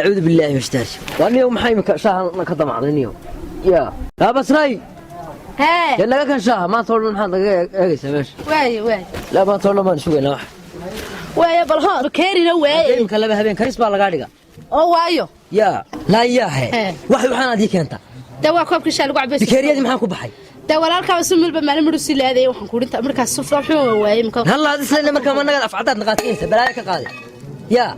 Acuudu billaahi min shaytaani. Waa niyow, maxay imika shaahan ka damacday niyow? Yaa yaa Basray! Hee. Dee naga kan shaaha, maanta oo dhan maxaad naga eegaysaa meesha? Waaye, waaye. Laa, maanta oo dhan baan sugaynaa wax. Waaye, bal hoo bakeerina waaye. Imika laba habeen karis baa lagaa dhiga. Oo waayo. Yaa laa yaahe. Hee. Wax waxaan aad ii keentaa? Dee waa koobkii shaa lagu cabay. Bakeeriyadii maxaa ku baxay? Dee walaalkaa si milba maalin midhu sii laadayay, waxaan kuurinta markaas sufra wuxuu waayey imika. Halla ad islayna markaa ma nagaad afcadaad naqaadkiinaysa balaayo ka qaaday yaa.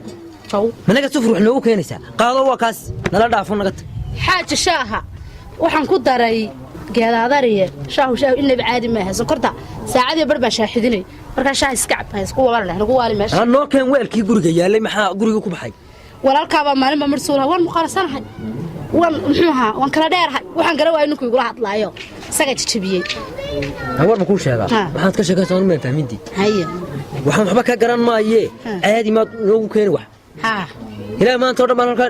Jaw. Ma naga sufur wax noogu keenaysaa? Qaado, waa kaas, nala dhaafo, naga tag. Xaaja, shaaha waxaan ku daray geedaadariye. Shaahu shaahu inaba caadi maaha. Sonkorta saacadii bar baan shaaxidinay. Markaa shaah iska cab, isku wabaleh lagu waali meesha. Ha noo keen weelkii guriga yaallay. Maxaa guriga ku baxay? Walaalkaabaa maalinba mar suulaha waan muqalasanahay, waan muxuu ahaa, waan kala dheerahay, waxaan gara waayay ninku igula hadlaayo, isagaa jajabiyey. War ma kuu sheegaa? Ha. Waxaad ka sheekaysaa anu maan fahmindii. Haye. Waxaan waxba ka garan maayee. Ha. Caadi maad noogu keeni wax? Haa. Ilaa maanta oo dhan baan halkaa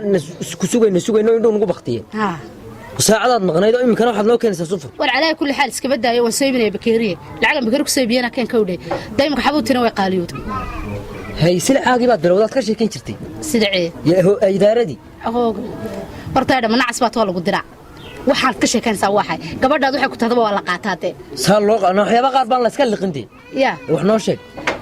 ku sugayna sugayno, indhow nagu baktiyeen. Haa. Saacadaad maqnayd oo iminkana waxaad noo keenaysaa sufur. War calaa kulli xaal iskaba daayo, waan soo iibinaya bakeeriye. Lacagan bakeeri ku soo iibiyana keen ka udhe. Daymanka xabuubtina way qaaliyooday. Hay, silacaagii baad bilowdaad ka sheekayn jirtay. Sidacee? Yaa idaaradii. Ahooga horta dhama nacas baa too lagu diraa. Waxaad ka sheekaynaysaa waxay gabadhaad waxay ku tahdaba waa la qaataa dee. Saa loo waxyaaba qaar baan la iska liqintee. Yaa. Wax noo sheeg.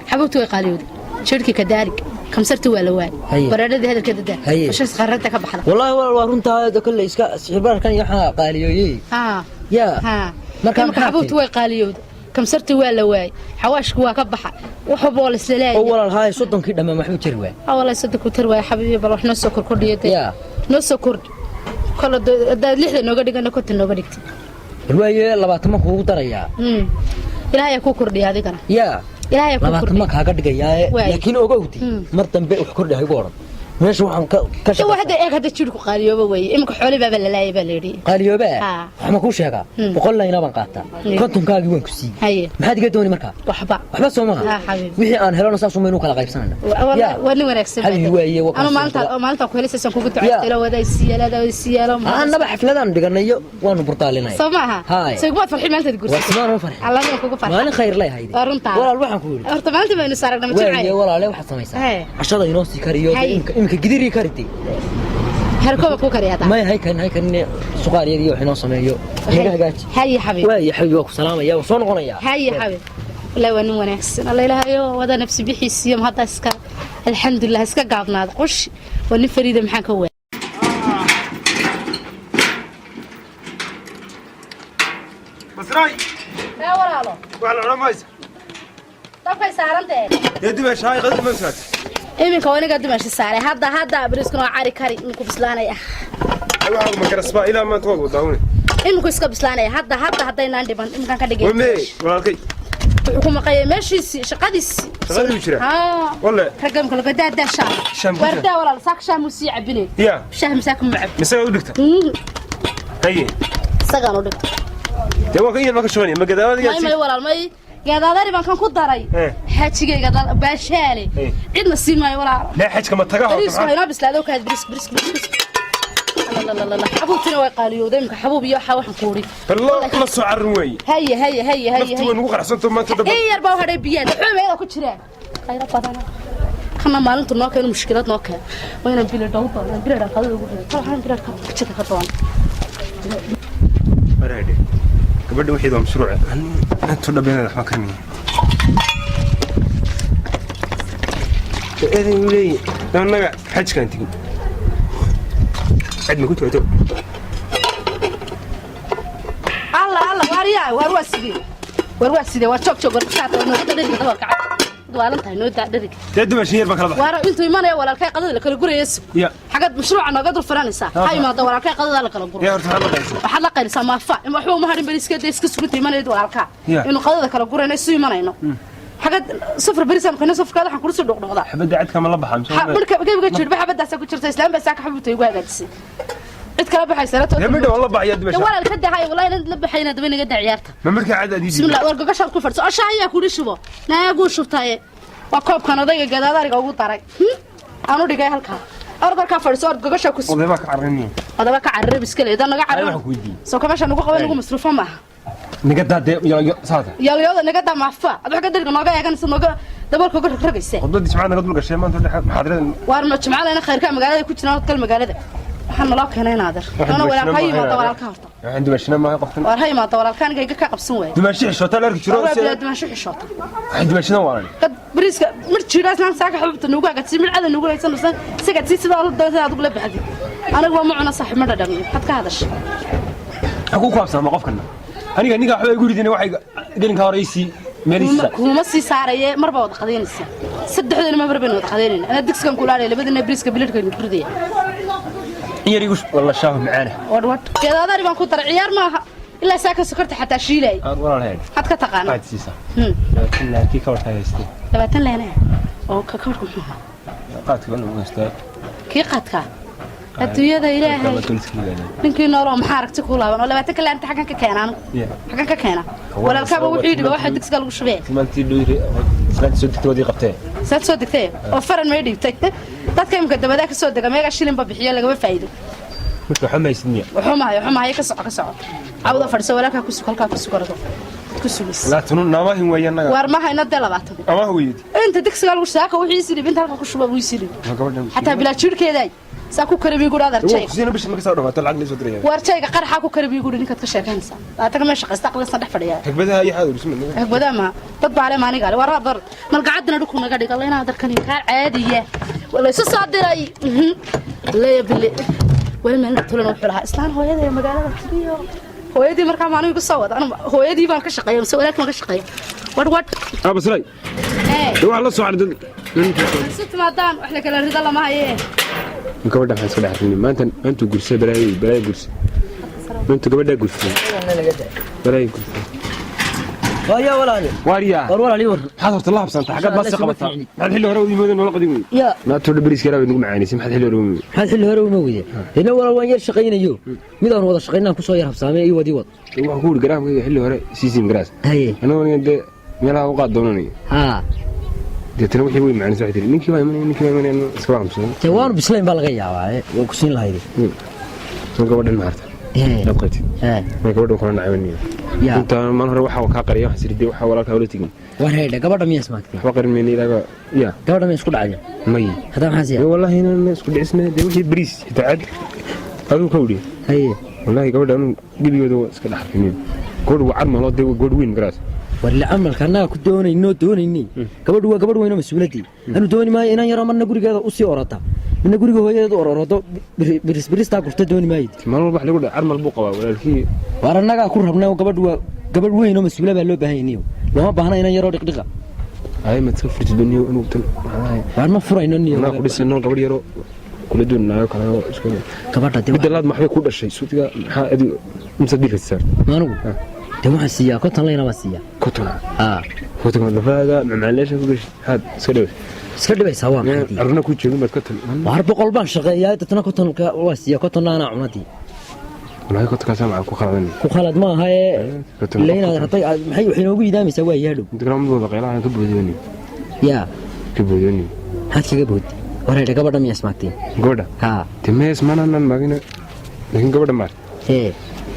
Xabuubti way qaaliyooday, jirhkii kadaalig, kamsarti waa la waayay. Haye. Baradhadii hadalkeeda daa. Haye. Bashas qarrada ka baxda. Wallaahi walaal, waa runtaa kolley, iska sixirbararkan iyo waxaa qaaliyooyey. Haa. Yaa. Haa. Marka marka maxaa xabuubti tiri? Way qaaliyooday, kamsarti waa la waayay, xawaashku waa ka baxa, wax walba waa la isla oo leeyahay. Walaal haay, 30kii dhammaan waxba jari waay. Haa walahi, 30 ku tar waaya xabiibi. Bal wax noo soo korkordhiyo dee. Yaa. Noo soo kordhi kala, haddaad 60 nooga dhigana, 50 nooga dhigtay. Bal waaye, 20 ma kuugu darayaa? Ilaahay ayaa kuu kordhiya adigana. Yaa. Ilaahay ayaa kuu 20 kordhiya. Ma kaaga dhigayaa? Waay. Laakiin ogowdi, mar dambe wax kordhi ha igu odhan. Meesha waxaan ka De waa hadda eeg, hadda jidhku qaaliyooba weeye. Iminka xooli baaba la laayay baa la yidhi. Qaaliyoobaa. Haa. Wax ma kuu sheegaa? 100 layna baan qaataa. 50kaagii waan ku siiyey. Haye. Maxaad iga dooni markaa? Waxba. Waxba soo maha. Haa, xabiibi. Wixii aan helona saas umaynu kala qaybsanayna. Waa waa nin wanaagsan. Xabiibi waaye, waa anu kan maalinta soo maalinta ku helisaysan kugu ducaystay, ila wadaa siyaalaada siyaalo. Annaba xafladaan dhiganayo, waanu burtaalinay. Soo maaha? Haay. Soo kuma farxin maalintaad Waa guursatay? simaan uma farxin. Allah kugu farxin. Maalin khayr lay hayde. Waa runtaa. Walaal, waxaan ku yidhi Horta maalinta baynu is aragnay ma waaye jimcay. Walaale, waxaad samaysaa Hee. cashada inoo sii kariyo. Haye. Imika gidirii karitay. Harkooba ku kariyaa. May, hay karin, hay karin, suqaariyadii wax inoo sameeyo, inaga hagaaji. Haye xabiib. Waaye xabiib, waa ku salaamaya, waa soo noqonayaa. Haye xabiib, wallahi waa nin wanaagsan. Alla ilaahayo wada nafsi bixiisiyo hadda iska alxamdulilah, iska gaabnaad qush, waa nin fariida, maxaan ka waayay? Basraay. Ee walaalo. Wax la odhan maysa. Dabkay saarantee. Dee dumashahay qadad ma saat. Iminka waniga dumasha saaray hadda, hadda bariiskuna waa cari kari, iminku bislaanaya. Waxa ma karasba ilaa maanta waad wadaawne. Iminku iska bislaanaya hadda, hadda haddaynaan dhiban iminkaan ka dhigay. Wame walaalkay? Wuxuu ku maqayay meeshiisii, shaqadiisii. Shaqadii jira. Haa. Walle. Ragga imika laga daadaa shaah. Shaah ma ku jira? Waardaa walaal, saaka shaah muu sii cabinay. Ya. Shaah masaaka ma cab. Misaga u dhigta? Haye. Isagaan u dhigta. Dee waa kan yar ma ka shubanaya ma gadaawada? May may walaal, may, geedaadari baan kan ku daray. Eh. Xaajigayga baashaale. Eh. Cidna siin maayo walaal. Lee xajka ma taga. Bariisku ha inoo bislaado kaad, bariis bariis bariis. Lalalala, xabuubtina way qaaliyowday imika, xabuub iyo waxaa waxaan ku uri. Ballo la soo carrin weeye. Haye haye haye haye. Naftu way Haye. nagu qarxsanto maanta daba. In yar baa u hadhay biyaha xumeeda ku jiraan khayro badana. Kana maalintu noo keeno mushkilad noo keeno, waa inaan bilo dhow doona, bilo dhan qadada ugu rido waxaan bilo ka jida ka doona. Waraadhe gabadha wixii waa mashruuc intu dhabeenada waxba karinaya eedan uu leeyahay annaga xajkaan tegin cid ma ku joogto. Alla alla, waar yaa waar, waa sidee? Waar waa sidee? Waar joog joog, war kaata noo dhariga dabar kaca dwaalan tahay, noo daa dhariga. Dee dumashin yar baan kala baxay. Waar intuu imanaya walaalkay qadada la kala guraya sug. Ya. Xagad mashruuca nooga dul furanaysaa? Ha imaado walaalkay, qadada la kala guro. Yaa horta waxaad la qaysaa? Waxaad la qaylisaa maafa in waxba uma hadhin, bariiska dee iska sugunta imanayad walaalkaa. Ya. Inuu qadada kala gurayno isu imanayno. Xagad safar bariisaan kayno, safarkaada waxaan kula soo dhuqdhuqdaa. Xabadda cadka ma la baxaa mise? Marka gebiga jirba xabadaasaa ku jirta, islaam baa saaka xabuubta igu hagaajisay, cid kala baxaysa la Dee midha waan la baxayaa dumasha. Walaal ka dahay, wallahi inad la baxayna daba inaga daa ciyaarta. Ma markaa cad aad ii Bismillah, war gogashaad ku fadhiso oo shaah ayaa kudhi shubo naaguu shubtaye. Waa koobkan odayga gadaadariga ugu daray. Aan u dhigay halkaa, orod halkaa fadhiso, orod gogashaa ku Oday baa ka carrinaya. Odaba ka cararab iska leeda naga Ay, cararo. waxaan ku weydiiyey. Soo kamasha nagu qaban, nagu masruufo maaha. Naga daa dee yo saata. Yaalyooda naga daa maafa, ad wax ka dariga nooga eeganaysa nooga Daboolka uga rogrogaysaa. Khudbaddii jimcada naga dul gashay maanta dhexe maxaadirada. Waar ma jimcadana khayrka magaalada ku jiraan gal magaalada. Waxaan naloo keenay naadir. Ana walaalka ha yimaado walaalka horta. Waxaan dumaashina maaha qoftan. Waar ha yimaado walaalka aniga iga ka qabsan waay. Dumaashi xishoota la arki jiro. Waa bilaa dumaashi xishoota. Waxaan dumaashina waalan. Qad bariiska mir jiiraas naan saaka xubta nuugu hagaajisay mir cada nuugu haysan nusan isaga tii sidaa la doonta aad ugula baxdi. Anigu waa ma cuna saaxiib ma dhadhamiyo. Maxaad ka hadashay? Maxaa ku kuabsama qofkan? Aniga ninka waxba igu ridin waxay gelinka hore isii meelihiisa. Kuma sii saaraye marba wada qadaynaysa. Saddexdana ma marba wada qadaynayna. Ana digsigan kula leeyahay labadina bariiska biladhka ku ridaya. In yar igu walla shaahu macaana. Wad wad. Geedaadari baan ku daray ciyaar maaha. Ilaa saaka sokorta xataa shiilay. Aad walaal Maxaad ka taqaanaa? Aad siisaa. Laakiin laakiin ka wartaa haystay. 20 leena. Oo ka kawarka muxuu ahaa? Qaadka baan ugu haystaa. Kii qaadka? Adduunyada Ilaahay. Ninkii nooloo maxaa aragti ku laaban oo 20 kale inta xaggan ka keenaan. Xaggan ka keena. Walaalkaaba wuxuu yidhi waxa digsiga lagu shubay. Maantii dhowri islaanta soo degtay wadii qabtee. Saad soo degtay oo faran may dhiibtay. Dadka imka dabada ka soo dega meega shilin ba bixiyo lagama faa'iido. Marka waxa ma haysidniya. Wuxuu mahayo wuxuu mahayo ka soco ka soco. Cawda fadhiso walaalkaa ku sug halkaa ku sug ordo. Ku sugis. Laatanu naamahin weeyaan naga. Waar ma hayna dee 20. Amaah weeyid. Inta digsiga lagu saaka wixii isii inta halka ku shuba wuu isii. Gabadhan. Xataa bilaa jirkeeda saa ku karabi guri adar jayga. Kusiina bisha marka soo dhawaato lacag la soo diraya. Waar jayga qarxa ku karabi guri ninkaad ka sheekanaysaa. Laatan ma shaqaysta aqlisan dhex fadhiya. Hagbadaha iyo xaadur bismi. Hagbadaha ma dad baale maaniga le waar dar malgacadna dhulku naga dhiga leena darkan ka caadiya. Wala isu soo diray. Leeya bille. Wala meel tulan wuxuu lahaa islaan hooyada ee magaalada tiriyo. Hooyadii markaa maanigu igu soo wada anu hooyadii baan ka shaqeeyaa mise walaalkii baan ka shaqeeyaa. War war. Aba silay. Ee. Wax la soo carday. Isu timaadaan wax la kala rida lama haye. Gabadha waxaan iska dhex arkin maanta intuu gursay balaayo balaayo gursay. Maanta gabadha gursay. Balaayo gursay. Waya walaal. Waariya. War walaal war. Maxaad horta la habsantay xagad baad si qabataa. Maxaad xilli hore u yimaadeen nolol qadiim weyn. Ya. Maanta hore bariiska raabay nagu macaanaysa maxaad xilli hore u yimaadeen. Maxaad xilli hore u yimaadeen? Ina walaal waan yar shaqaynayo. Mid aan wada shaqaynaan ku soo yar habsaamay iyo wadi wad. Waxaan ku wuri garaamkayga xilli hore siisiin garaas. Haye. Anagoo aniga dee meelaha u qaad doonanayo. Ha. Deetana wixii way macaanaysa waxay tiri ninkii baa imanaya ninkii baa imanaya iska aamusan. Tee waanu bislayn baa laga yaabaa waa ku siin lahayd. Soo gabadhan ma harta. Dad qabtid. Ma gabadhan kula nacayniyo. Inta maalin hore waxa ka qariya waxa sirday waxa walaalka hore tigin. War heedha gabadha miyaa ismaagtay? Waxba qarin meena ilaaga ya. Gabadha miyaa isku dhacday? May. Hada maxaa siyaa? Wallahi inaan isku dhicisnay dee wixii bariis xitaa cad. Aduu ka wadi. Haye. Wallahi gabadha anu gibigooda waa iska dhex arkin. Gabadhu waa carmal oo dee gabadh weyn garaas. War la amalka annaga ku doonayno doonaynay. Gabadhu waa gabadh weyn oo mas'uuladii. Anu dooni maayo inaan yaro marna gurigeeda u sii orata. Midna guriga hooyadeed u ororado biris biristaa gurta dooni maayo. Maalin walba wax lagu dhaca carmal buu qabaa walaalkii. War annaga ku rabnay gabadhu waa gabadh weyn oo mas'uula baa loo baahan yahay. Looma baahna inaan yaro dhiqdhiqa. Ay ma iska furtid niyo inuu tan. War ma furayno niyo. Anaa ku dhisano gabadh yaro kula doonaayo kala isku. Gabadha dee. Midda laad maxay ku dhashay suudiga maxaa adigu imsa biil saar. Maanugu. Dee waxaan siiyaa konton layna baan siiyaa. Konton. Haa. Konton lafaada macmaaleesha ku gashay haad iska dhibaysaa. Iska dhibaysaa waa maxay? Arna ku joogin baad konton. Waar 100 baan shaqeeyaa dadna konton waa siiyaa kontonna anaa cunadii. Wallahi kontonkaas aan ku khaladan. Ku khalad ma aha ee layna ratay maxay waxay inoogu yidaamaysaa waa yaadhow. Inta qaylaha ka boodiyeen. Yaa. Ka boodiyeen. Maxaad kaga boodiyeen? Wareer gabadha miyaa ismaagtay? Gabadha? Haa. Timees manaanan maagina. Laakiin gabadha maar. Hee.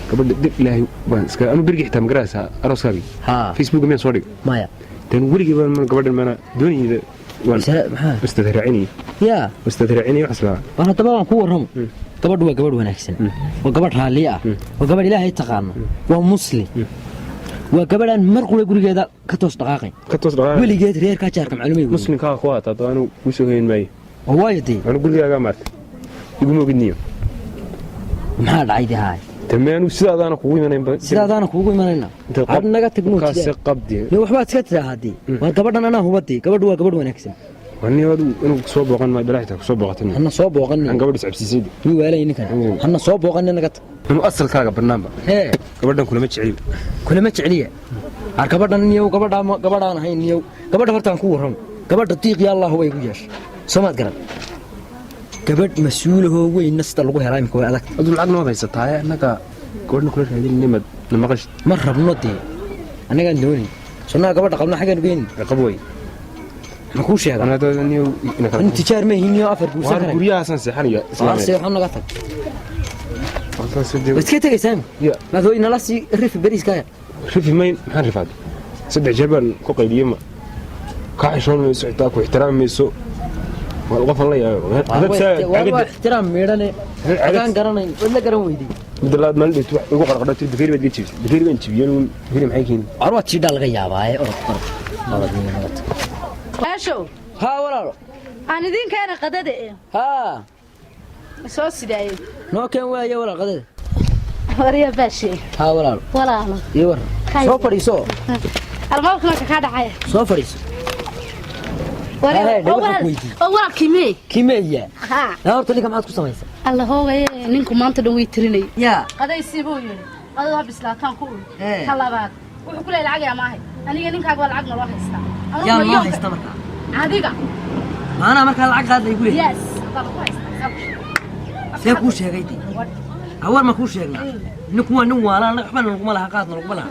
Gabadha dib ilaahay baan iska anu berigi xitaa magaraysa arooskaagii. Haa. Facebook miyaan soo dhigay? Maya. Tan weligii baan mar gabadhan mana doonayda waan istadraacinay. Yaa. Istadraacinay wax isla. Waan haddaba waan ku warramo. Gabadhu waa gabadh wanaagsan. Waa gabadh raalli ah. Waa gabadh Ilaahay taqaano. Waa muslim. Waa gabadhan mar qura gurigeeda ka toos dhaqaaqay. Ka toos dhaqaaqay. Weligeed reerka jaarka macluumay. Muslimka ku haataa anu ku soo hayn maayo. Oo waayo dee. Anu gurigaaga maartay. Igu moogidniyo. Maxaa dhacay dee haay? Tamaanu sidaadaana kugu imanayn ba. Sidaadaana kugu imanayna. Had naga tagno kaas qabdi. Iyo waxba iska tiraahdi. War gabadhan anaa hubadii. Gabadhu waa gabadh wanaagsan. Wani wadu inuu soo booqan ma balaaxta ku soo booqatan. Hanna soo booqan. Aan gabadh iscabsiisay. Mii waalay ninkan. Hanna soo booqan naga tag. Inuu asalkaaga barnaamba. Hee. Gabadhan kulama jeceliyo. Kulama jeceliya. Ar gabadhan niyow gabadha gabadhaan ahayn niyow. Gabadha horta aan ku warramo. Gabadha tiiq ya Allah way igu yeeshay. Soomaad garan. Gabadh mas'uulahoo weyn nasta lagu helaa imika way adag. Aduu lacag noo haysataa annaga gabadhna kula raadin nimad na maqash. Ma rabno dee. Annagaan doonin. Sunnaa gabadha qabna xaggaan geyn. Qab way. Ma kuu sheega? Anaa doonaniyo ina kala. An tijaar ma yihiin afar guursan karay. Guryahaasaan seexanaya islaam. Seexan naga tag. Iska tagaysaa? Ya. Ma doo inala si rifi bariiska. Rifi mayn maxaan rifaad? 3 jeer baan ku qaydiyay ma. Kaa xishoon mayso, xitaa ku ixtiraami mayso. Waa qofan la yaabo. Waa ixtiraam miidhane adaan garanayn waad la garan weyday. Midda labaad, maalin dhigto wax igu qarqadho tiri bakeeri baad iga jibisay. Bakeeri baan jibiyey anigu, bakeeri maxay keeni? War waad jiidhaa laga yaabaaye, orod orod orod niyo orod. Baashow. Haa walaalo. Aan idiin keena qadada e. Haa. Soo sidaayey. Noo keen waaye walaal qadada. Warya baashe. Haa walaalo. Walaalo. Iyo war, soo fadhiiso. Albaabka marka kaa dhacaya. Soo fadhiiso. Warya Hee, waxaan ku weydiiyey. oo walaalkii mee? Kimeeya? Haa. Naa horta ninka maxaad ku samaysaa? Alla hoogaye, ninku maanta dhan way tirinay. Yaa. Qadaysii buu yidhi, qadadu ha bislaataan ku uri. Hee. Ta labaad wuxuu ku leeyahay lacag yaa maahay, aniga ninkaaga waa lacag naloo haystaa. Anugu yaa noo milyoonka- haysta markaa? Adiga. Maanaa markaa lacag qaad laygu leeyahay? Yes, baa ku haystaa, saa ku sheegay. See kuu sheegay dee? Hawar ma kuu sheegnaa? Ninku waa nin waala, annaga waxba nalaguma laha, qaadna laguma laha.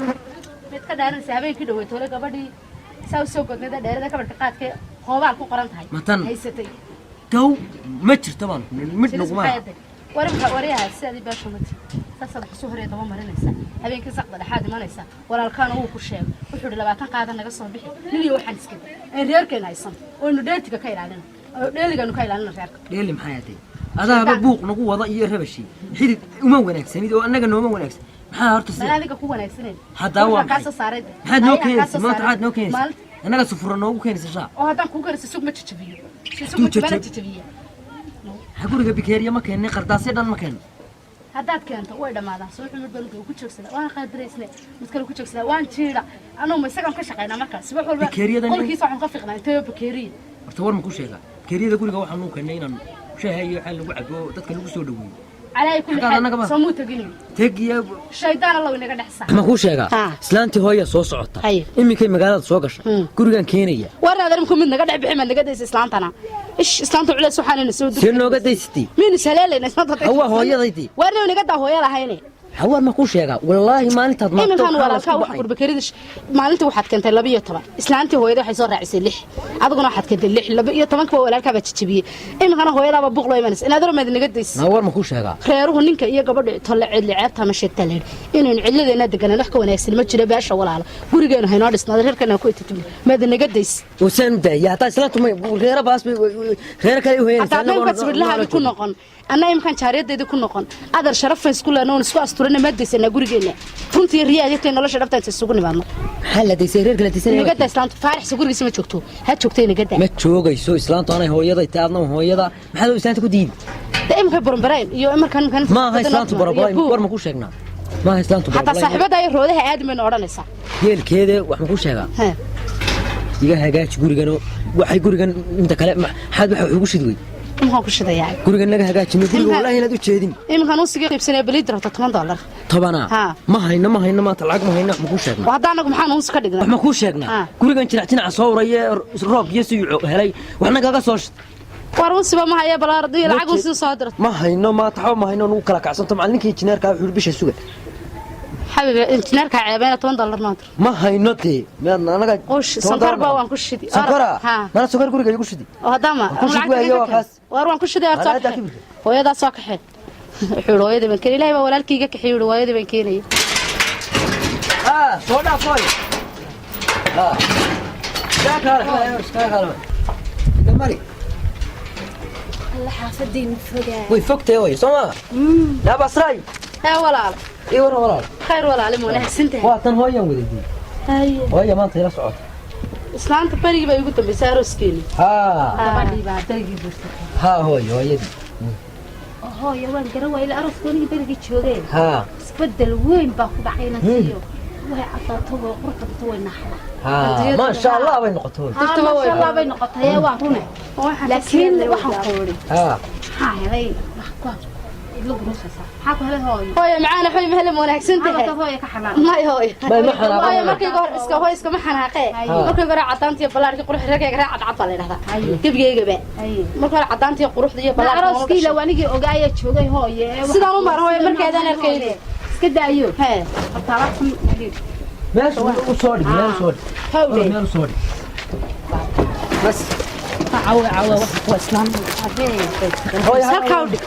Mid ka dhaaranaysa habeenkii dhaweyd hore gabadhii saa u soo godneeda dheerada kabadhka qaadkee hoobaal ku qoran tahay. Ma tan? Haysatay. Gow ma jirto baan ku nidhi, mid naguma laha. Warinka waryaha sidaadii beesha mati saasaad wax soo horey daba marinaysaa, habeenkii saqda dhexaad imanaysaa. Walaalkaana wuu ku sheegay, wuxuu yidhi 20 qaada naga soo bixi nin iyo waxaan iska day reerkeena haysan oynu dheeltiga ka ilaalina oo dheeliganu ka ilaalina reerka. Dheeli maxay ahayd? Adaaba buuq nagu wada iyo rabashi xidid uma wanaagsanid oo annaga nooma wanaagsan. Maxaa horta mana sida adiga ku wanaagsaneyn. Haddaa waa Waxaa kaa maxay? soo saaray. Maxaad noo Ayaa kaa keenaysa soo maanta? saaray. Maxaad noo keenaysa? Annaga sufura noogu keenaysa shaa. Oo haddaan kuu kariso sug ma jajabiyo, sug Hadduu ma mana jajab- jajabiya. Maxaa guriga bikeeriya ma keennay, qardaasyo dhan ma keenno. Haddaad keento way dhammaadaan. Soo xumid baan ku joogsadaa, waan qaadiraysne mid kale ku joogsadaa, waan jiida anuu ma isagaan ka shaqaynaa markaas subax walba. Bakeeriyadan qolkiisa waxaan ka fiqnaa intee bakeeriya. Horta war ma ku sheegaa? Bakeeriyada guriga waxaan nuu keennay inaan shaaha iyo waxaa lagu cabo oo dadka lagu soo dhaweeyo. Calaa kulli Xaggaad xaal annaga ba- soo muu tegin. Tegiya. Shaydaan allow inaga dhex saar. Ma kuu sheegaa? Ha. Islaantii hooya soo socota. Haye. Iminkay magaalada soo gasha. Gurigaan keenaya. Warna adarinku mid naga dhex bixi, maad naga daysa islaantana. Ish, islaanta culeys waxaanayna soo see nooga daysatay? Miyaynu saleelayna islaanta? Hawaa hooyadaydii. Warna inaga daa hooya lahayne. Hawar ma kuu sheegaa? Wallaahi maalintaad maagto Iminkan waxaa la walaalkaa isku waxa baxay. kurbakerida maalintii waxaad keentay 12, islaantii hooyada waxay soo raacisay 6, adiguna waxaad keentay 6, 12-ka waa walaalkaa baa jajabiyey. Iminkana hooyadaaba buuq loo imanaysa inaadaro maad naga days. Naa war ma kuu sheegaa? Reeruhu ninka iyo gabadha tolle cidli ceebta ma sheegtaa leedhi inaynu cidladeena deganaan wax ka wanaagsan ma jiro. Beesha walaalo gurigeenu haynoo dhisnaada, reerkeena ku ititibno, maad naga days. Oo saan u daaya hataa islaantu may reero baas bay reero kale u hoyanaysaa. Hataa imkaad sibidhlahaadi ku noqon, anna imkaan jaariyadeedii ku noqon, adar sharafan isku leena oon isku asturana, maad daysanaa gurigeena runtii riyaadintay nolosha dhabta inta isugu nimaadno. Maxaa la daysay? Reerka la daysanaya. Naga daa islaantu, faaraxsa gurigiisa ma joogto, ha joogtay naga daa. Ma joogayso islaantu, anay hooyaday tahay, adna hooyada maxaad u islaanta ku diidi? De imika burambarayn iyo markaan imkaan ma aha islaantu barabarayn. War ma kuu sheegnaa? Ma aha islaantu xataa barabarayn. Saaxiibada ay roodaha aadi mayna odhanaysaa. Geelkeede wax ma kuu sheegaa? He. Iga hagaaji gurigano, waxay gurigan inta kale maxaad waxa ugu shid wey. Imkaan ku shidayaa. Gurigan naga hagaajino guriga. Imkaan- Wallaahi inaad u jeedin. Iminkaan usiga qaybsanaya baliid rabta $10. Tobanaa? Ha. Ma hayno, ma hayno maanta lacag, ma hayno. Wax ma kuu sheegnaa? Oo hadda anagu maxaan uunsi ka dhignaa? Wax ma kuu sheegnaa? Ha. Gurigan jinac jinaca soo uraya roob iyo siyuuco helay waxna kaga soo shid. War unsiba ma haya, balaardi lacag unsi soo dirto. Ma hayno maanta, waxba ma hayno, nugu kala kacsanto. Macallinkii injineerka wuxuu yidhi bisha suga. Xabibi, injineerka ceebayna $10 noo dir. Ma hayno dee, miyaad anaga Ush, toban sonkor dollar baa ma- waan ku shidi. Sonkora? Ha. Mana sonkor guriga igu shidi. Oo haddama Waan ku shidi waayo, waa kaas. War waan ku shiday horta. Waa laada kibirka. Hooyadaa soo kaxee, wuxuu yidhi hooyadii baan keenay, ilaahay baa walaalkayga kaxeey, yidhi hooyadii baan keenaya. Ah, soo dhaaf hooyo. Ah. Kaa kaale, kaa kaale. Iga mari. Alla xaafadaynu fogaa. Way fogtahay hooyo, soo ma? Naa Basraay. Hee walaal. Ii waran walaal. Khayr walaali, ma wanaagsan tahay? Waa tan hooyaan wadaydii. Haye. Hooya maanta ila socota. Islaanta berigii baa igu dambaysay arooskeeni. Haa. Gabadhii baa berigii guursatay. Haa hooyo, hooyadii. Hooya waan garan waayay arooskoonigii berigii joogeen. Haa. Isbeddel weyn baa ku dhacay inantiyo. Way cadaato, way qurux badanto, way naxda. Haa. Maasha Allah bay noqotay hooyo. Haa, maasha Allah bay noqotay, waa rune. Laakiin waxaan ku idhi Haa. maxaa helay wax ku idla guruusaysaa, maxaa ku helay hooyo? Hooyo macaana, hooyo mahele, ma wanaagsan tahay? Maxaa hooyo ka xanaaq? May hooyo. May ma xanaaqo. Hooyo markayga hore iska hooyo iskama xanaaqee. Markayga hore cadaanta iyo ballaarkii qurux ragayga ree cadcad baa la yidhahdaa gebigaygaba. Marka hore cadaanta iyo quruxda iyo Ma ballaarka arooskii la wanigii ogaaya joogay hooye. Sidaan u mar hooyo markeedaan arkayne. Iska daayo. Hee. Horta alaabtan heliib. Meesha u soo dhig, meel u soo dhig. Hawdhe. Meel u soo dhig. Bas. Caawa caawa wax waa islaam. Hooyo, Halkaa u dhig.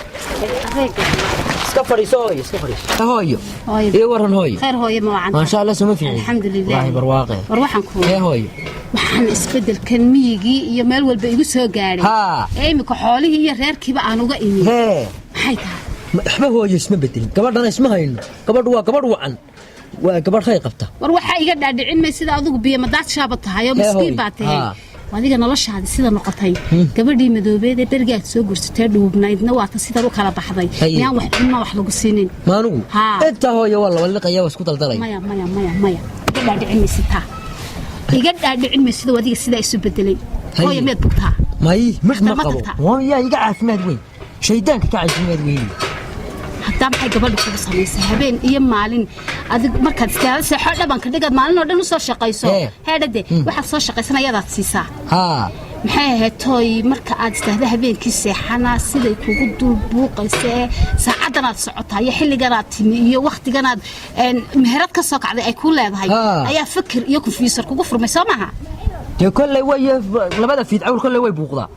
Adeeg. Iska fadhiiso hooyo, iska fadhiiso hooyo. Hooyo. Ii waran hooyo. Khayr hooyo, ma wacan? Maasha Allah, suma fiicin. Alxamdulilah. Wallaahi barwaaqe. War waxaan ku Hee hooyo. Waxaan isbedelkan miyigii iyo meel walba igu soo gaadhay ee imika xoolihii iyo reerkiiba aan uga imi, maxay tahay? Waxba hooyo isma bedelin, gabadhana isma hayno. Gabadhu waa gabadh wacan, waa gabadh khayr qabta. War waxaa iga dhaadhicin may sida adigu biyo madaadshaaba tahay oo Hee miskiin hooyo. baa tahay. Adiga noloshaadi sida noqotay, gabadhii madoobeed ee berigaad soo gursatee dhuubnaydna waata sidan u kala baxday. Miyaan wax cunna wax lagu siinin? Maanugu intaa hooyo waa laba liqaya, waa isku daldalay. Maya, maya, maya, maya, iga dhaadhicin maysid taa, iga dhaadhicin maysid oo adiga sidaa isu bedelay. Hooyo, miyaad bugtaa? May, mid ma Dhakhtar ma qabo. tagtaa? Waa yaa iga caafimaad weyn, shaydaanka ka caafimaad weyn. Haddaa maxay gabadha kugu samaysay habeen iyo maalin? Adig markaad istaala seexo, dhabanka dhigaad maalin oo dhan u soo shaqayso. Heedhade, waxaad soo shaqaysan ayadaad siisaa. Maxay ahayd tooy, marka aad istaahda habeenkii seexana, siday kugu dul buuqaysa ee saacadanaad socotaa iyo xilliganaad timi iyo wakhtiganaad meherad ka soo kacday ay kuu leedahay, ayaa fikir iyo konfyuusar kugu furmay, soo maaha? Dee kolley way labada fiidcawl kolley way buuqdaa.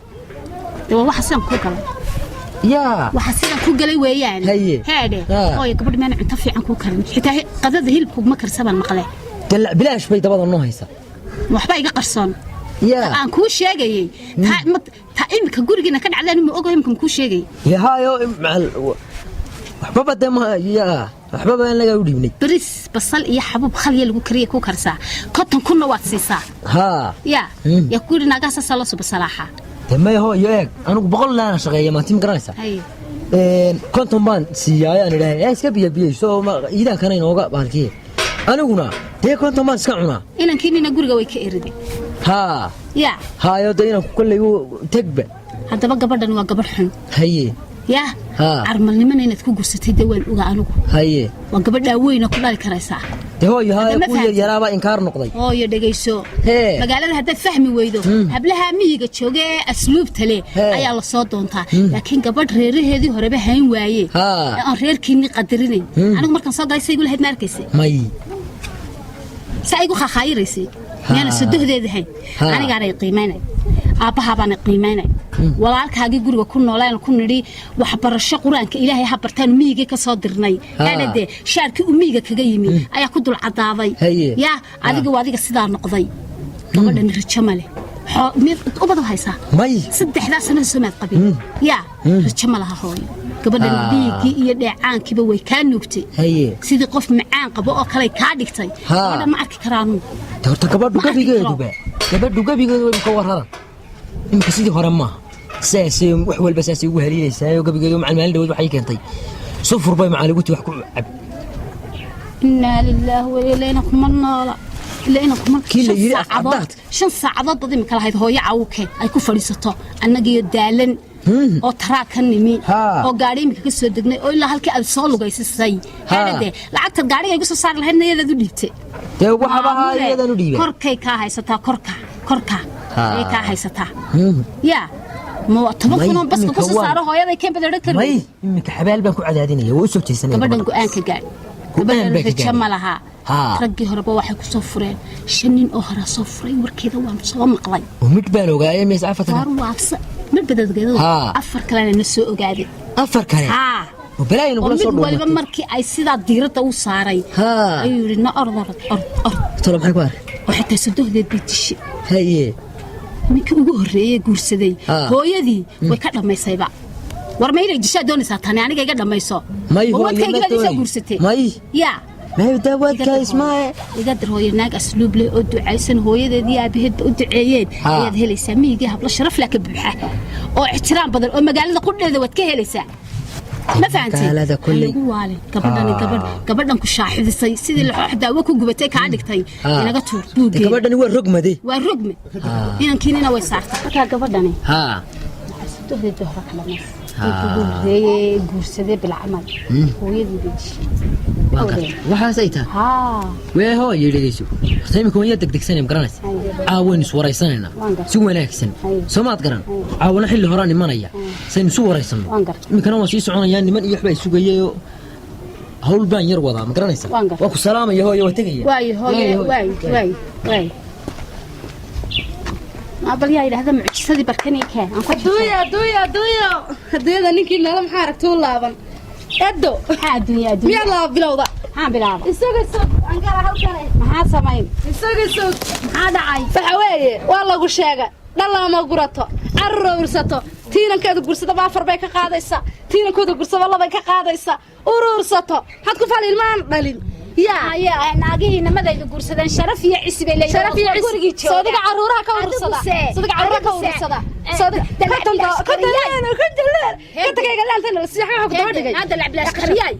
Dee waa waxa sidan kuu galay. Yaa. Waxa sidan ku galay weeyaan. Heedhe. Hooyo, gabadh meena cunto fiican kuu karin, xitaa qadada hilibkuguma karsabaan maqle. Dee bilaash bay dabada noo haysaa. Waxba iga qarsoon Yaa. Aan kuu sheegayey taa imika gurigiina ka dhacdaan ma ogo, imika makuu sheegayay? Yahaayo macal waxbaba dee ma yaa, waxbaba aan lagaa u dhiibnay. Bariis basal iyo xabuub khalya lagu kariya kuu karsaa, 50,000-na waad siisaa. Yaa yaa ku yidhi naagaha saasaa loo suba salaaxa? Dee maya hooyo, eeg, anigu 100 laana shaqeeya maanti, ma garanaysaa? 50 baan siiyaayo, aan idhahay ee iska biyo biyeyso oo iidaankana inooga bahalkiye, aniguna dee 50 baan iska cunaa. Inankiinina guriga way ka eriday. Yaa. Haayo, dee inanku kolley u tegba. Haddaba gabadhan waa gabadh xun. Yaa. Carmalnimana inaad ku gursatay dee waan ogaa anigu. Waa gabadhaa weyna ku dhali karaysaa. Dee hooyo, haayo, Hadda ma kuwii fahamtid? yaryaraabaa inkaar noqday. Hooyo, dhegayso. Magaalada haddaad fahmi weydo, hablaha miyiga jooga ee asluubta leh ayaa la soo doontaa, laakiin gabadh reeraheedii horeba hayn waaye ee aan reerkiinni qadarinayn, anigu markaan soo galay say igu lahayd ma arkaysa? May. Saa igu khakhaayiraysay miyaana sodohdeeda hayn? Anigaanay qiimaynay, aabbahabaanay qiimaynay, walaalkaagii guriga ku noolaan ku nidhi waxbarasho qur-aanka ilaahay ha bartaan miyigii ka soo dirnay. Heedhade, shaarkii uu miyiga kaga yimi ayaa ku dul caddaaday. Yaa, adiga waa adiga sidaa noqday. Gabadhan rajo ma leh. Mid ubad u haysaa? May. Saddexdaa sanada soomaad qabin, yaa rajo ma laha hooyo gabadhan. Dhiiggii iyo dheecaankiiba way kaa nuugtay, sidii qof macaan qabo oo kale kaa dhigtay. Gabadha ma arki karaanu. Dee horta gabadhu Ma arki karo. gabigeeduba, gabadhu gabigeeduba imika warradan, imika sidii hore maaha, saasay wax walba saasay ugu haliilaysaayo. Gabigeedu macal maalin dhaweed waxay keentay sufur bay macaliguti wax ku cab. Inaa lilaahi wa ilayna kuma noola ilaa kuma. Kii la yidhi Shan saacadood afcadaad. 5 saacadood dad imika lahayd hooyo cawke ay ku fadhiisato, annagiyo daalan oo taraa ka nimi oo gaadhi imika ka soo degnay oo ilaa halkii aad soo lugaysisay. Heedhade, lacagtaad gaadhiga igu soo saari lahaydna iyadaad u dhiibtay. Dee waxaba haa, Maamule, iyadan u dhiibay. Korkay kaa haysataa, korka korka ayay kaa haysataa. Yaa ma toban May, kun oo baska iminka ku soo saaro hooyaday keen bad odhan kari. May, iminka xabaal baan ku cadaadinaya, waa u soo jeesanaya. Gabadhan go'aanka gaadh. Go'aan Gabadhan baa ka rajo gaadhay. ma laha. Raggii horeba waxay ku soo fureen shan nin oo horaa soo furay, warkeeda waan soo maqlay. Oo mid baan ogaayay mees afartan. Waar waabsa ma badadgeedo. Afar kalena na soo ogaaday. Afar kale oo balaayin oo kula mid soo waliba dhuumatay. Markii ay sidaa diiradda u saaray ayuu yidhi na orod, orod, orod, orod. Tolo maxay ku arkay? Oo xitaa sodohdeed bay dishay. Ninkii ugu horreeyey guursaday hooyadii way ka dhammaysayba. War ma inay dishaa doonaysaa tani aniga iga dhammayso? May Ma hooyo, wadkaygii ma baad isoo doonay. guursatay? May. Yaa. May, dawadka ismaaye. Iga dir hooyo, naag asluub leh oo ducaysan, hooyadeed iyo aabaheedba u duceeyeen ayaad helaysaa. Miyigii hablo sharaf leh ka buuxa oo ixtiraam badan oo magaalada qudheeda waad ka helaysaa, ma fahantay? Magaalada kolley. Lagu waalin gabadhani. Gabadh gabadhan ku shaaxidisay sidii laxoox daawo ku gubatay kaa dhigtay, inaga tuur Dee buuggeeda. Gabadhani waa rogmade. Waa rogme, inankiinina way saartay markaa gabadhani. Sodohdeed bay hore ka dhamays. Ninkii ugu horreeyey guursaday bilcamal hooyadii bay dishay. Waan gartay waxaasay tahay. Wee hooyo, dhegeyso horta, imika waan yaa degdegsanaya, ma garanaysa? Caawaynu is waraysanaynaa. Waan gartay. Si wanaagsan. Soo maad garan? Haye. Caawana xilli horaan imanaya saynu isu waraysanno. Waan gartay. Iminkana waan sii soconayaa, niman iyo waxbaa isugayayoo hawl baan yar wadaa, ma garanaysa? Waan gartay. Waan ku salaamaya hooyo, waa tegaya. Waayo hooyo, waayo, waayo, waayo. Bal yaa yidhaahda mucjisadii barkanii keen aan ku Adduunya, adduunya, adduunya, adduunyada ninkii noola maxaa aragti u laaban. Edo Maxaa adduunya adduunya? Miyaad laba bilowda? Maxaan bilaaba? Isaga sog angala halkan. Maxaa samayn? Isaga sog. Maxaa dhacay? Waxa weeye waa lagu sheega dhallama gurato carruursato tiinankeeda guursadaba afar bay ka qaadaysaa, tiinankooda guursaba labay ka qaadaysaa, uruursato maxaad ku fal ilmaan dhalin yaa. Haya, naagihii nimadayda guursadeen sharaf iyo cisi bay leeyihiin. Sharaf iyo gurigii cisi soodiga carruuraha ka urursada, soodiga carruuraha ka urursada, soodiga konton konton konton kontonkayga laantana la siiyo waxa ku daba dhigay. Hadda lacbilaash qariyay.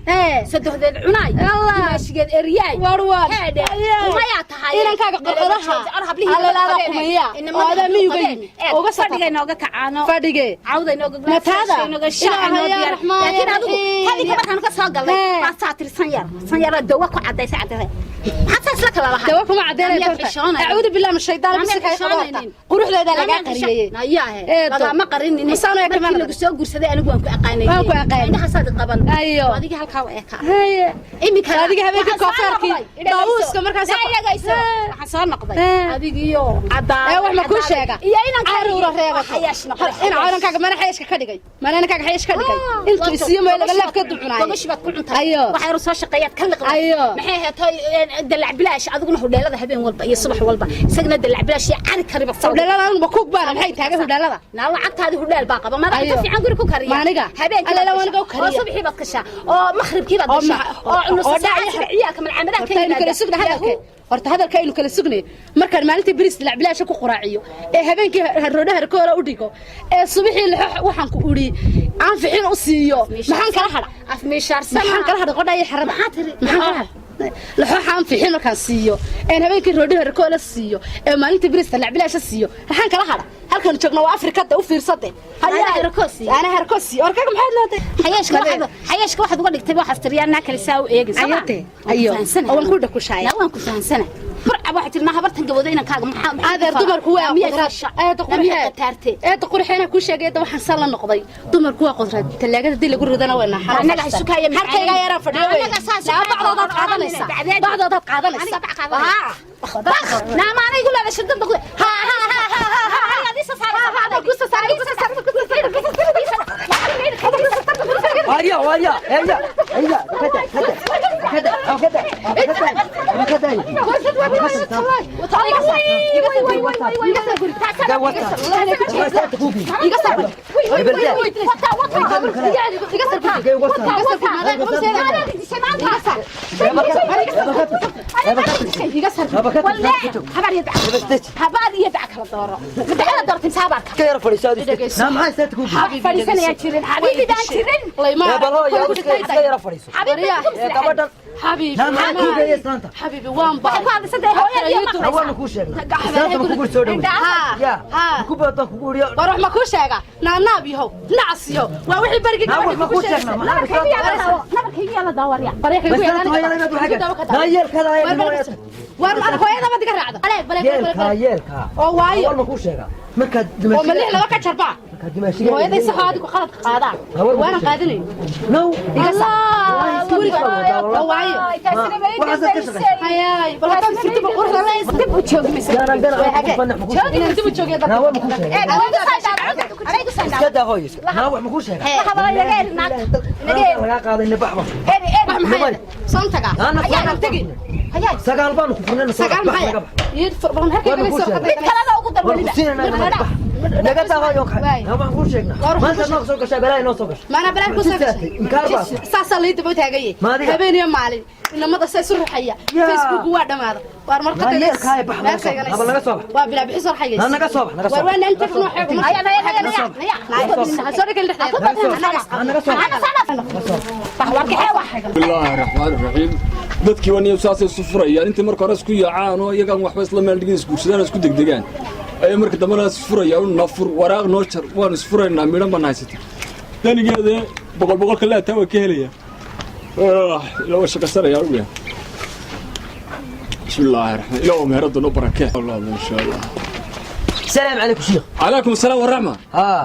Saddexdeed cunaay. Allah. Dimaashigeed eriyay. War war. Heedhe. Kumayaa tahay. Inankaaga qorqoraha. Allalaada kumaya. Oo adaa miyuga yimi. Uga soo fadhiga inooga kacaano. Fadhige. Cawda inooga Mataada. inooga shaaca inoo Ilaahay yaa diyaar. Raxmaan Laakiin adigu Raxiim. hadii markaan ka soo galnay Hee. baan saa tiri san yar. San yar dawa ku cadaysay cadaysay. Maxaa saas la kala lahaa? Dawa kuma cadeynay Miyaad korta. xishoonaynin? Acuudu billahi min shaytaan Miyaad bisika ay qabaata. xishoonaynin? Quruxdeeda laga qariyay. Nayaahe. Eedo. Lagama qarinin. Masaan ee Markii kamaan. lagu soo guursaday anigu waan ku aqaanay. Waan ku aqaanay. Indhahaasaad qaban. Ayo. Adiga halkaa waa ekaa. Haye. Imika Adiga habeenkii waxaan soo koonfeerkii, noqday. Idhagayso. daawuuska markaas- Idhagayso. Hee. Waxaan soo noqday. Hee. Adigiyo cadaan. Ee wax ma kuu sheega? Iyo inaan caruura reebato. Xayaash noqday. In cawrankaaga mana xayashka ka dhigay. Mana inankaaga xayash ka dhigay. Intuu isiyo meel laga laaf ka ducunaay. Gogashi baad ku cuntay. Ayo. Waxay ru soo shaqeeyaad ka liqday. Ayo. Maxay ahayd toy dalac bilaash adiguna hudheelada habeen walba iyo subax walba. Isagana dalac bilaash iyo cari kariba soo. Hudheelada anigu ma kuug baana maxay taagay hudheelada? Naa lacagtaadii hudheel baa qaba. Madax Ayo. inta fiican guri ku kariya. Maaniga? Habeenkii Alla baad la waaniga u gashaa. kariya. Oo subaxii baad gashaa. Oo maqribkii baad Oo gashaa. Oo nus oo saac dhac- ciyaalka malcamadaha ka Horta aynu kala yimaada. sugna hadalka. Horta hadalka aynu kala sugnay. Markaan maalintii bariis dalac bilaasha ku quraaciyo ee habeenkii roodhaha harkoora u dhigo ee subaxii lixo waxaan ku udhi aan ficin u siiyo maxaan kala hadha? Af miishaarsan. Maxaan kala hadha qodha iyo xerada? Maxaa tiri? Maxaan kala hadha? Laxooxa aan ficin markaan siiyo een habeenkii roodhaha harkoora siiyo ee maalintii bariis dalac bilaasha siiyo maxaan kala hadha? Halkan joogno waa Afrikada u fiirsade. Anaa harkoo siiyo. Anaa harkoo siiyo. Warkaaga maxaad leedahay? Xayaashka waxaad xayaashka waxaad uga dhigtay waxaad tiriyaa naa kale saa u eegin sama. Ayate, ayo. Oo waan ku dhakushaaya. Naa waan ku fahansana. Burca waxaad tiri naa habartan gabooday inankaaga maxaa Adeer dumarku waa qudrad. Eeda qurxee. qataarte. Eeda qurxeena ku sheegay eeda waxaan sal la noqday. Dumarku waa qudrad. Talaagada dii lagu ridana waa naxar. Annaga ha sukaya maxay? Harkayga yaraan fadhiyo wey. Annaga saas Naa bacdoodaad qaadanaysaa. Bacdoodaad qaadanaysaa. Aniga bac qaadanaysa. Naa ma anigu leedahay shirdan baqle. Ha ha ha ha ha ha. Adiisa saar. Ku soo saar, ku soo saar, ku soo saar, ku soo saar, ku soo saar. Arya, arya, arya, arya, kada, kada, kada, kada, kada. Habaar iyo dac kala dooro. Madacada doortay mise habaarka? Ka yar fadhiiso adiga. Naa maxay saad ku Wax fadhiisanayaa jirin. Xabiibidaan jirin. Ee bal hooyo iska yar fadhiiso. Ee gabadhan Xabiibi. Naa maxaa kuu geeyay islaanta? Xabiibi waan baa. Waxay ku hadlaysan tahay hooyadii iyo Naa waanu kuu sheegnay. Islaanta ma kugu soo dhawey. Ya. Ku badan kugu uriyo. War wax ma kuu sheega? Naanaab yahow, nacas yahow. Waa wixii barigii Naa wax gabadha ma kugu kuu sheegnaa? sheegay. Maxaa islaanta? Nabarkayga yaa la daawarya. Bas islaanta hooyada inaad waxaa Naa yeelkaada ayaa War ma hooyada ma diga raacdo. Baleeg baleeg Yeelkaa baleeg. yeelkaa. Oo waayo. War ma kuu sheegaa? Markaad Oo ma lix laba ka jarbaa. Markaad dimaashiga. Hooyaday sax adigu qaladka qaadaan. Waana qaadanayn. Now. Iga saar. Guriga. Oo waayo. Waxaad ka shaqaysaa. Hayaay, bal haddaan furto ba quruxda la Dib u joogi maysa. Garan garan ku fanax ma kuu sheegaa. Inaan dib u joogay Naa wax ma kuu sheegaa? Iska daa hooyo. Naa wax ma kuu sheegaa? Lagaa qaaday nabaxba. Wax maxay? Soon taga. Ayaan tagi. Sagaal baanu ku furnay Sagaal maxay? Yid furban halkay Waan laga kuu soo sheegay. qaday. Mid kalena ugu dar Waan weliba. ku siinaynaa naga bax. Naga daa hooyo kaxay. Naa waxaan kuu sheegnaa. Maanta noo soo gashaa balaa noo soo gashay. Maana balaa ku soo gashay. Inkaar baa. Saasaa lii daba taagayay. Ma adiga? Habeen iyo maalin. Inamada say isu ruxaya. Yaa. Facebook waa dhamaada. Waar Naa marqada yeelkaa bax naga soo bax. Haba naga soo bax. Waa bilaa bixis war xayaysa. Naa naga soo bax, naga soo Waar bax. waan inta noo xeego. Haya, haya, haya, haya. Soo dhigay dhexdeeda. Naga soo bax. Naga soo bax. bismillaahi raxmaani raxiim. Dadkii waa niyo saasay isu furayaan intii marka hore isku yaacaan oo iyagaan waxba isla meel dhigin isguursadaan oo isku degdegaan ayay marka dambena isfurayaan u nafur waraaq noo jar waan isfuraynaa midhan baan haysata danigeeda boqol boqolka laataa waa ka helaya ila waa shaqaysanayaa uga bismillaahi raxmaan ilaa meherada noo barakee Allah insha Allah. Salaam calaykum sheekh. Calaykum asalaam waraxma. Haa.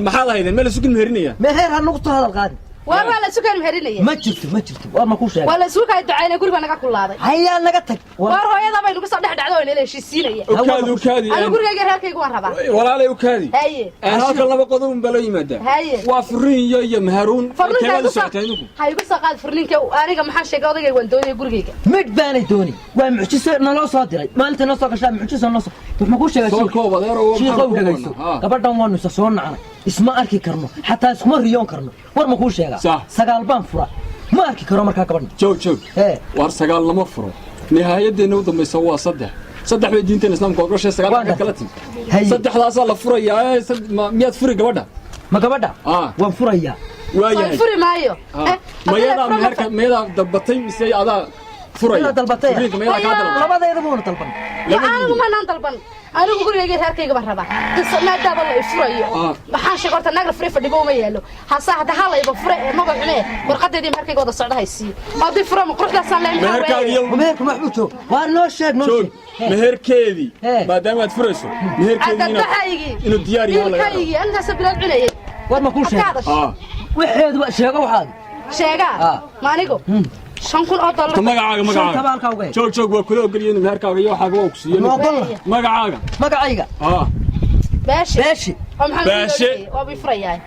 Maxaad ahaydeen meel isu meherinaya? Meher ha nugu soo hadal qaadin. Waar waa la isu keen meherinaya. Ma jirto ma jirto. War ma kuu sheegaa? Waa la isu keen ducaynay guriga naga kulaaday. Hayaa naga tag. Waar hooyada bay nagu soo dhex dhacdo oo ee la heshiisiinaya. Ukaadi, ukaadi. Anigu gurigayga reerkayga waan rabaa. Walaalay, ukaadi. Haye. Halkan laba qodob un baa loo yimaadaa. Haye. Waa furiin iyo meheruun. Furniinka Keebaad u igu soo socotaa idinku? Ha igu soo qaad furniinka. Aniga maxaan sheegay? Odayga waan doonaya gurigayga. Midh baanay dooni, waa mucjiso naloo soo diray maalinta noo soo gashaa, mucjiso noo soo. Wuxuu kuu sheegay Soo shiikh. koob, adeero, oo Shiikhow, maxaan ku dhegayso. qoonnaa? Haa. Gabadhan waanu isa soo nacnay, isma arki karno, xataa iskuma riyoon karno. War ma kuu sheegaa? Sax. Sagaal baan fura, ma arki karo markaa gabadhan. Joog, joog. Hee. Waar, sagaal lama furo. Nihaayadeenna u dambaysa waa saddex. Saddex bay diinteena Islaamka ogoshay. Sagaal Waan xagga kala gartay. timi. Haye. Saddexdaasaa la furayaa ee miyaad furi gabadha? Ma gabadha? Ah. Waan furayaa. Waayahay. Furi maayo. Ah. Mayadaa meherka, mayadaa dalbatay mise adaa furaya? Mayadaa dalbatay. Furiinka mayadaa kaa dalbatay? Labadeeda buuna dalban. Anigu manaan dalban. Anigu gurigayga reerkayga baan rabaa. Qisa maadaama la ifurayo, Ah. maxaan sheegay? Horta naag la furay fadhibo uma yaalo. Hase hadda ha la iba fure ee maba xumee, warqadeedii meherkayga wada socda haysiiyo. Haddii furo ma quruxdaasaan leeyahay, maxaa Meherkaaga weeye? iyo Meherka maxbuu joog? Waar, noo sheeg, noo joog. sheeg. Meherkeedii, Hee. maadaama aad furayso, meherkeedii Cadadbaxaygii inuu diyaar yahay laga rabo. Ilkaygii intaasoo bilaad cunayay. War ma kuu sheeg? Adkaadash. Ah. Waxeedu sheego waxaad. Sheegaa. Ah. Ma anigu $5,000. Ta magacaaga, Shanta magacaaga. baa halkaa uga hel. Joog, joog, waa kula ogolyihiin meherkaaga iyo waxaaga waa ku siiyeen. Ma ogolla. Magacaaga. Magacayga? Ah. Baashe. Beeshi. Oo maxaan Baashe. waa bii furayaa.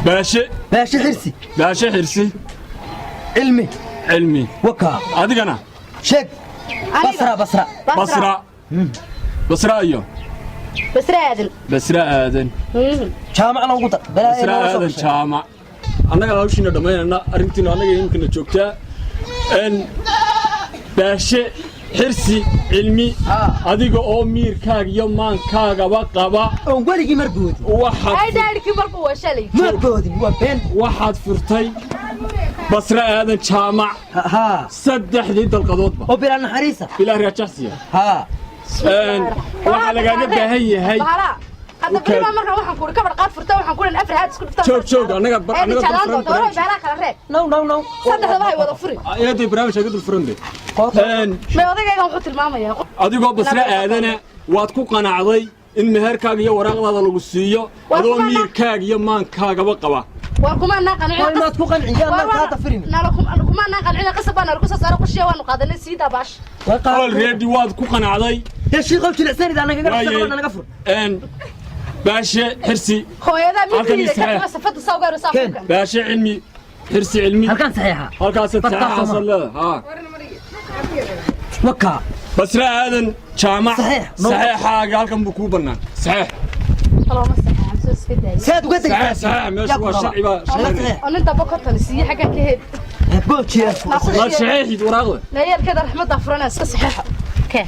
Baashe. Beeshi Xirsi. Baashe Xirsi. Cilmi. Cilmi. Wakaa. Adigana? Sheeg. Aniga. Basra, Basra. Basra, Basra iyo Basra Aadan. Basra Aadan. Jaamacna ugu dar balaa. Basra Aadan Jaamac. Annaga hawshiina dhammaynayna, arrintiina annaga imikana joogtaa. Baashe Xirsi Cilmi, Ah. adiga oo miirkaaga iyo maankaagaba qaba, Oon weligii mar boodin. Waxaad Ay dhaadhkii markuu waa shalay. Ma boodin, waa been. Waxaad furtay Basra Aadan Jaamac haa saddexdii dalqadoodba oo bilaa naxariisa. Bilaa raajaxsiya. Haa. Waxaa lagaaga baahan yahay Bahala. Hadda beri markaan waxaan kuuri kabar qaad furta, waxaan kuuri afar haad isku dhufta. Joog, joog, annaga jeclaan dul furan doonta barnaamij. Bahala kala reeb. No, no, no. Saddexdaba hay wada furi. Eeday, barnaamij aga dul furan de. May odagayga wuxuu tilmaamayaa. Adigoo Basre Aadana, waad ku qanacday in meherkaaga iyo waraaqdaada lagu siiyo Waa adoo ku qanac- miirkaaga iyo maankaagaba qaba? War kumaanaa qancin. Waa inaad ku qanciyaan markaa tafirin. Kumaanaa qancin, qasab baa nalagu soo saaro, qushiya waanu qaadanay, sii daabash. Already waad ku qanacday. Dee shiikow, jilicsanida naga Waayey. naga fur. Baashe Xirsi. Hooyadaa Halkan mid ii saxeex. ka safada sawgaaro Keen. saafuka. Baashe Cilmi Xirsi Cilmi. Halkaan saxiixa? Halkaasaad Bartaa saxeexaasad Soomaa. leedahay, haa. Wakaa. Basre Aadan Jaamac. Saxiix. Saxeexaaga halkan buu kuu bannaan, saxeex. Looma saxeexan, soo iska daayay. Saad uga degtaa. Saxeex, saxeex, meesha waa sharci baa shaqaynaya. Oo nin damba konton siiye xaggan ka heed. Boojiya. Maad saxeexid waraaqda. Naayalkeeda raxmadda furana, iska saxeexo. Kee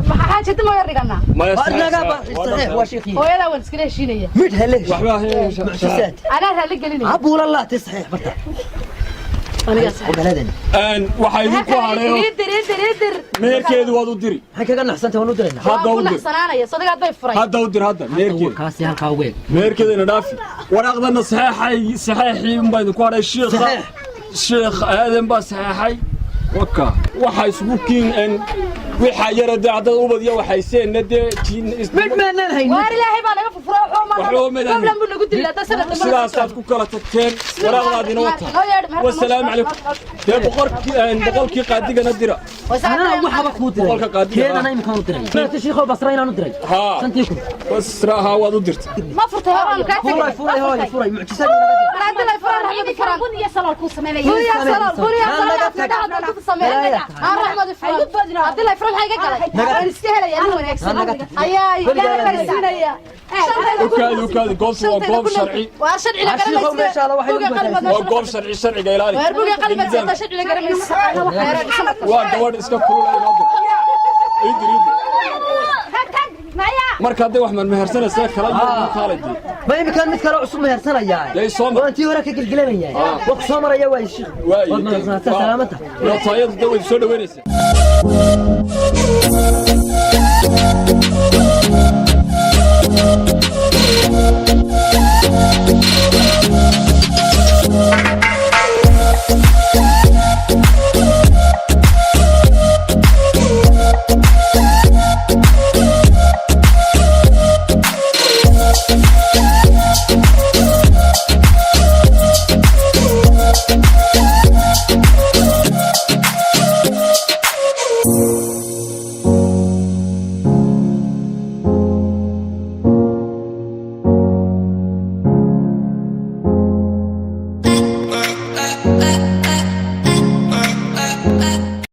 maxaa xaajada ma yar dhiganaa? Maya. Naga saxiix, waa shiikii. Hooyadaa waan iskala heshiinaya. Mid hele. Waxba. Mucjisaad. Anaa raalli gelinaya. Abuula laati saxiix barta. Anigaa saxeex. Ogoladan. Waxaa idinku hadhayo Idir, idir, idir. meherkeedu waad u diri. Maxay kaga naxsantay? Waan u diraynaa. Hadda Waan ku u dir. naxsanaanaya, sodagaad bay furay. Hadda u dir, hadda meherkeeda. Kaasi halkaa uga eeg. Meherkeedana dhaafi, waraaqdana saxeexay, saxeexii unbaa idinku hadhay, shiikha. Saxeex. Sheekh Aadan baa saxeexay. Waka waxaa isugu kiin waxaa yara dee haddad ubad iyo waxayseenna dee Mid maanaan haynin. Waar, ilaahay baa naga furfuray. Waxba ma haynin. Goblan buu nagu dilaa hadda sanad dambe. Sidaasaad ku kala tagteen, waraaqdaadina wata. Wasalaamu calaykum. Dee boqorkii, boqolkii qaadigana dira. Anaa waxaba kuu diray. Boqolka qaadiga. Keedana iminkaan u diray. Maanta shiikow Basra inaan u diray. Haa. 5,000. Basra, haa, waad u dirtay. Ma furtay horaan kaa tegay. Furay, furay hooyo, furay mucjisaad inaga dir. Raadilay furan, raxmadi furan. Bun iyo salool kuu sameynaya. Buriya salool, buriya Naga salool. tag. Hadda ku sameeyay. Aan raxmadi furan. Haddii furan maxay iga galay? Waan iska helaya nin wanaagsan. Naga tag. Ayaa Weligaa ilaahay farsiinaya. Ukaadi, ukaadi, goobtu waa goob sharci. Waa sharci la Shiikow, garanaysa. meesha alla waxay ugu badbaadisay. Waa goob sharci, sharciga ilaali. Waar, buga qalbiga sida sharci la garanaysa. Waa gabadh iska kululay, inoo dir. Idir, idir. Tag, tag, maya. Marka hadday wax marmehersanaysaa kala iyo kaalay. Ma iminkaan mid kale cusub mehersanayaa? Dee soo mar. Waan tii hore ka gelgelanayaa. Waa ku soo maraya, waa shiikh. Waaye. Waad mahadsantahay, salaamanta. Notaayadu dee way soo dhaweynaysaa.